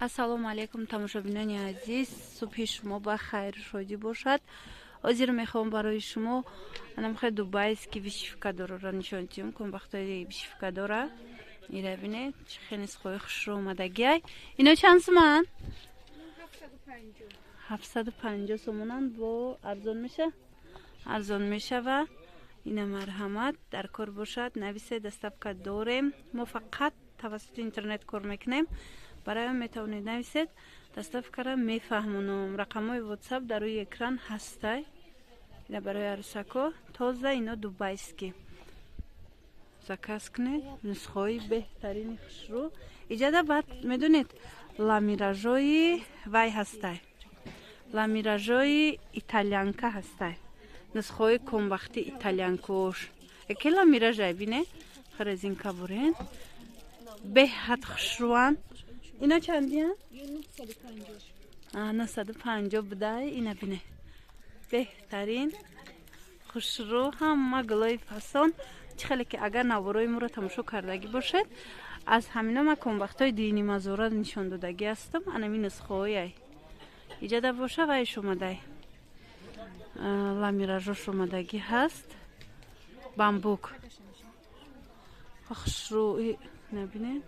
Ассалому алайкум, тамошобинони азиз, субҳи шумо ба хайру шодӣ бошад. Ҳозир мехоҳам барои шумо анамхе дубайский вышивкадорро нишон диҳам. Комбахтои вышивкадора ира бинед, чӣ хел нисхои хушрӯ омадагиай. Ино чанд суман? 750 сомонанд. Бо арзон меша, арзон мешава. Ина, марҳамат, дар кор бошад, нависе, доставка дорем. Мо фақат тавассути интернет кор мекунем. Барои он метавонед нависед, доставкара мефаҳмонам. Рақамҳои Ватсап дар рӯи экран ҳастай. Ина барои арӯсако тоза, ино дубайский, заказ кунед, нусхаҳои беҳтарини хушрӯ. Иҷада баъд медонед, ламиражои вай ҳастай, ламиражои итальянка ҳастай, нусхаҳои комбахти итальянкош яке ламиражай. Бине, резинка бурен, беҳад хушрӯанд. Ино чандиян? 950 будай. Ина бине, беҳтарин, хушрӯ, ҳама гулои фасон. Чӣ хеле ки агар наворои моро тамошо кардагӣ бошед, аз ҳамино ма комбахтҳои динимазора нишон додагӣ ҳастам. Анами нусхаҳояй иҷада боша, вайш омадай, ламиражош омадагӣ ҳаст, бамбук хушрӯ. Набинед,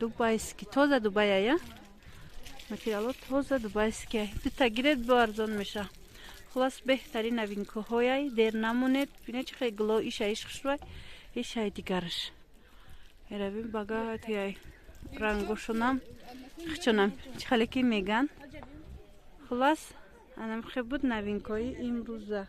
дубайский, тоза дубаяя, материало тоза дубайский. Дута гиред, бо арзон меша. Хулас, беҳтарин новинкаҳояй. Дер намонед. Бинед, чӣ хел гуло, ишаиш хушрӯай, ишай дигараш. Эравим багатияй, рангошонам хичонам, чӣ хеле ки меган. Хулас, анамхе буд новинкаҳои имрӯза.